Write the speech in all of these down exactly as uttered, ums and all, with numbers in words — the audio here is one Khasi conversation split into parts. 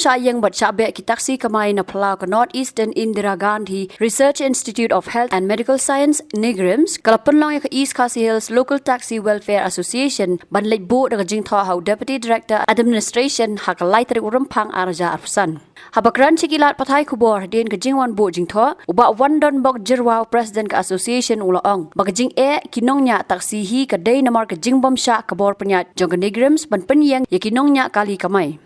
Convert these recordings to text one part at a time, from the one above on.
shah ïeng bad shah beh ki taxi kamai na phyllaw ka North Eastern Indira Gandhi Research Institute of Health and Medical Science, NEIGRIHMS, ka la pynlong ïa ka East Khasi Hills Local Taxi Welfare Association ban leit buh da ka jingthoh ha u Deputy Director Administration ha ka lai tarik u Rymphang ar hajar arphew san. Haba kren sha ki lad pathai khubor hadien ka jingwan buh jingthoh, u Bah Wandonbok Jyrwa, President ka Association, u la ong ba ka jingeh ki nongñiah taxi hi ka dei namar ka jingbymshah ka bor pynïaid jong ka NEIGRIHMS ban pynïeng ïa ki nongñiah kali kamai.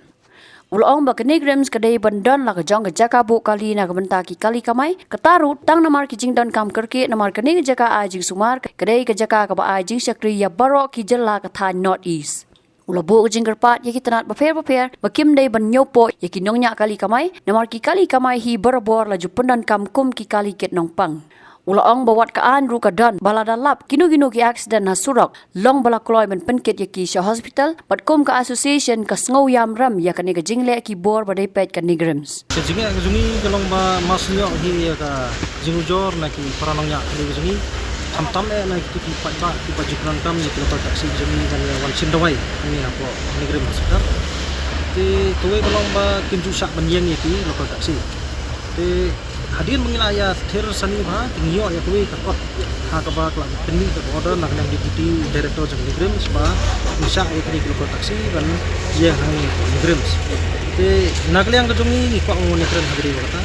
U la ong ba ka NEIGRIHMS ka dei ban don la ka jong ka jaka buh kali na ka bynta ki kali kamai, kata ruh tang namar ki jingdonkam kyrkieh, namar kane ka jaka ai jingsumar ka dei ka jaka kaba ai jingshakri ïa baroh ki jylla ka thaiñ North East. U la buh ka jingkyrpad ïa ki tnat bapher bapher ba kim dei ban ñiewpoh ïa ki nongñiah kali kamai, namar ki kali kamai hi barabor la ju pyndonkam kum ki kali kit nongpang. U la ong ba wat ka aiñ ruh ka don ba lada lap kino kino ki accident ha surok, long ba la kloi ban pynkit ïa ki sha hospital, bad kum ka association ka sngewïam rem ïa kane ka jingleh ki bor ba dei peit ka NEIGRIHMS. Ka jingeh ka jong ngi ka long ba mar shu ïoh hi ïa ka jingujor na ki para nongñiah kali ka jong ngi, khamtam eh na kito ki paidbah kiba ju pyndonkam ïa ki local taxi ka jong ngi ban ïa wan shim dawai hangne hapoh NEIGRIHMS Hospital. Te kawei ka long ba kim ju shah ban ïeng ïa ki local taxi. Te hadien ba ngi la ïa thir sani bha, te ngi ïoh ïa kawei ka kot ha kaba ka la pynmih da ka order na ka liang Deputy Director jong NEIGRIHMS ba ngin shah ïa kane ka local taxi ban ïeng hangne NEIGRIHMS. Te na ka liang ka jong ngi, ngi kwah ban ïakren ha kane ka kata.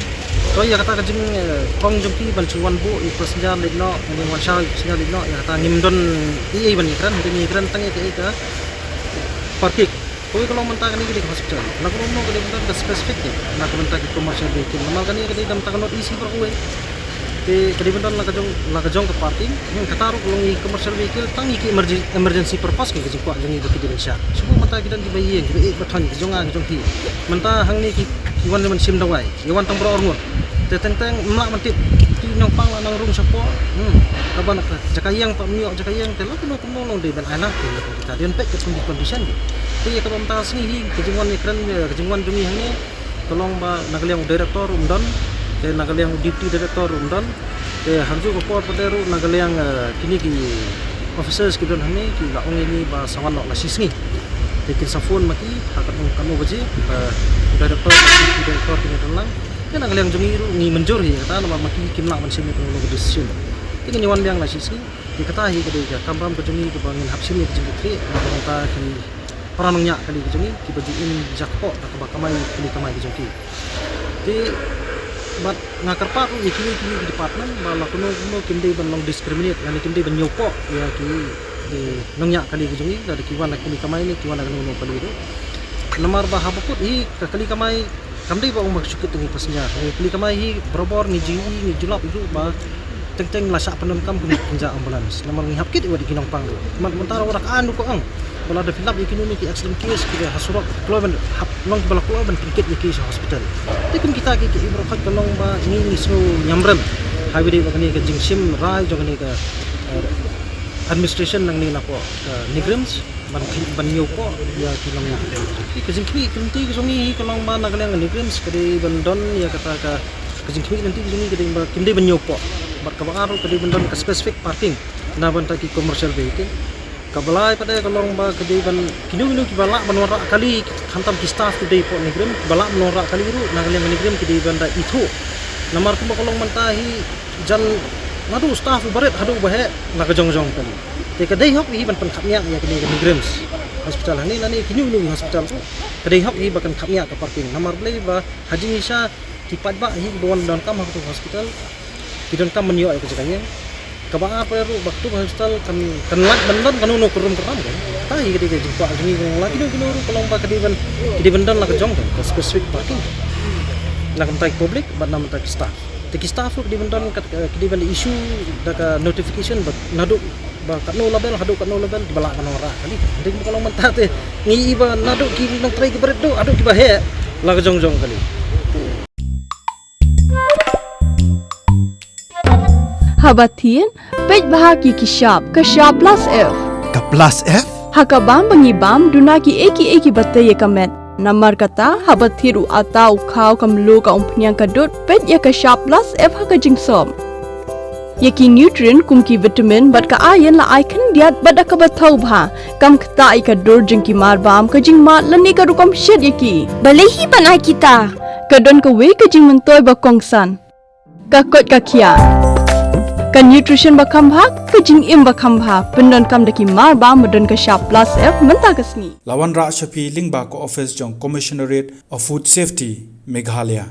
To ïa kata ka jing, eh, kong jong ki ban shu wan buh ïa ki passenger leit noh, ban wan shah ïa ki passenger leit noh, ïa kata ngim don ei ei ban ïakren, hynrei ngi ïakren tang ïa ka, ïa ka parking. Kawei ka long mynta kane ka dei ka hospital. Na ka long ka dei mynta ka specific dei na ka bynta ki commercial vehicle. Namar kane ka dei da mynta ka North East hi baroh kawei. Te ka dei ban don la ka jong, la ka jong ka parking. Hmm, kata ruh ka long i commercial vehicle tang i ki emergen-, emergency purpose ki, ka jingkwah jong i ba ki dei ban shah. Shuh mynta ki don kiba ïeng, kiba ïeit ba thon, ki jong nga, ki jong phi. Mynta hangne ki, ki wan ban shim dawai. Ïa wan tang baroh arngut. Te teng teng ym lah ban tip. Ki nongpang la nang rung shapoh. Hmm. Kaba na ka jaka ïeng pat ym ïoh jaka ïeng te la kumno kumno long dei ban ailad te la kita dei ban peit katkum ki condition. Te ïa kaba mynta sngi hi ka jingwan ïakren, ka jingwan jong ngi hangne ka long ba na ka liang u director ruh ym don, te na ka liang u deputy director ruh ym don, te ha kajuh ka por pat ruh na ka liang, eh, kine ki officers ki don hangne ki la ong ïa ngi ba sa wan noh la shisngi. Te kin sa phone ma ki ha katno katno baje, eh, u director, u deputy director kine don lang. Te na ka liang jong ngi ruh ngi mynjur hi kata namar ma ki kim lah ban shim ïa kano kano ka decision. Te ngin ïa wan biang la shisngi. Te kata hi ka dei ka kamram ka jong ngi kaba ngin hap shim ïa ka jingkitkhlieh na ka bynta ki para nongñiah kali ka jong ngi kiba ju im jakpoh da kaba kamai kali kamai ka jong ki. Te bad nga kyrpad ruh ïa kine kine ki department ba la kumno kumno kim dei ban long discriminate lane kim dei ban ñiewpoh ïa ki, eh, nongñiah kali ka jong ngi lada ki wan na kali kamai ne ki wan na kano kano kali ruh. Namar ba haba kut hi ka kali kamai kam dei ba ong ba shu kit da ki passenger. Kali kamai hi barabor ngi ju ïohi ngi ju lap ruh ba teng teng la shah pyndonkam kum ki kynja ambulance. Namar ngi hap kit ïa wat ïa ki nongpang ruh. Mat mynta ruh ka aiñ ruh ka ong ba lada phi lap ïa kino kino ki accident case kiba ha surok, kloi ban hap long kiba la kloi ban pynkit ïa ki sha hospital. Te kum kita ki, ki baroh khoit ka long ba ngi ngi sngew ñiamrem. Haba ïadei bad kane ka jingshim rai jong kane ka, eh, administration nangne napoh ka NEIGRIHMS ban, ban ñiewpoh ïa ki nongñiah. Ka jingkhmih ka lynti ka jong ngi hi ka long ba na ka liang ka NEIGRIHMS ka dei ban don ïa kata ka, ka jingkhmih ka lynti ka jong ngi ka dei ba kim dei ban ñiewpoh. Bad kaba ar ruh ka dei ban don ka specific parking na bynta ki commercial vehicle. Kaba lai pat ka long ba ka dei ban kino kino kiba lah ban wanrah kali, khamtam ki staff ki dei hapoh NEIGRIHMS kiba lah ban wanrah kali ruh na ka liang ka NEIGRIHMS ki dei ban da ithuh. Namar kumba ka long mynta hi jan naduh staff uba rit haduh uba heh la ka jong jong kali. Te ka dei hok hi ban pynkhapngiah ïa kane ka NEIGRIHMS hospital hangne lane kino kino ki hospital ruh. Ka dei hok hi ba kan khapngiah ka parking. Namar balei ba ha jingshisha ki paidbah hi kiba wan donkam ha kato ka hospital ki donkam ban ïoh ïa ka jaka ïeng. Kaba ar pat ruh ba kato ka hospital kan, kan lait ban don kano kano ka rum ka ram kan. Kata hi ka dei ka jingkwah jong ngi, la kino kino ruh ka long ba ka dei ban, ka dei ban don la ka jong ka, ka specific parking. Na ka bynta ki public bad na ka bynta ki staff. Te ki staff ruh ka dei ban don ka, ka dei ban da issue da ka notification ba naduh ba katno level haduh katno level kiba lah ban wanrah kali. Dei ba ka long mynta te ngi i ba naduh ki nongtrei kiba rit duh haduh kiba heh la ka jong jong kali. Haba thied, peit bha ki ki shap, ka shap plus F. Ka plus F? Ha ka bam ba ngi bam, duna ki ei ki ei kiba tei ïa ka met. Namar kata, haba thied u atta u khaw ka mluh ka umphniang ka dud, peit ïa ka shap plus F ha ka jingsop. Ïa ki nutrient kum ki vitamin bad ka iron la ai khyndiat bad da kaba thaw bha. Kam ktah ïa ka dur jong ki marbam, ka jingmad lane ka rukom shet ïa ki. Balei hi ban ai kita? Ka don kawei ka jingmyntoi ba kongsan. Ka koit ka khiah. Ka nutrition ba kham bha, ka jingim ba kham bha. Pyndonkam da ki marbam ba don ka shap plus F mynta ka sngi. La wanrah sha phi lyngba ka office jong Commissionerate of Food Safety, Meghalaya.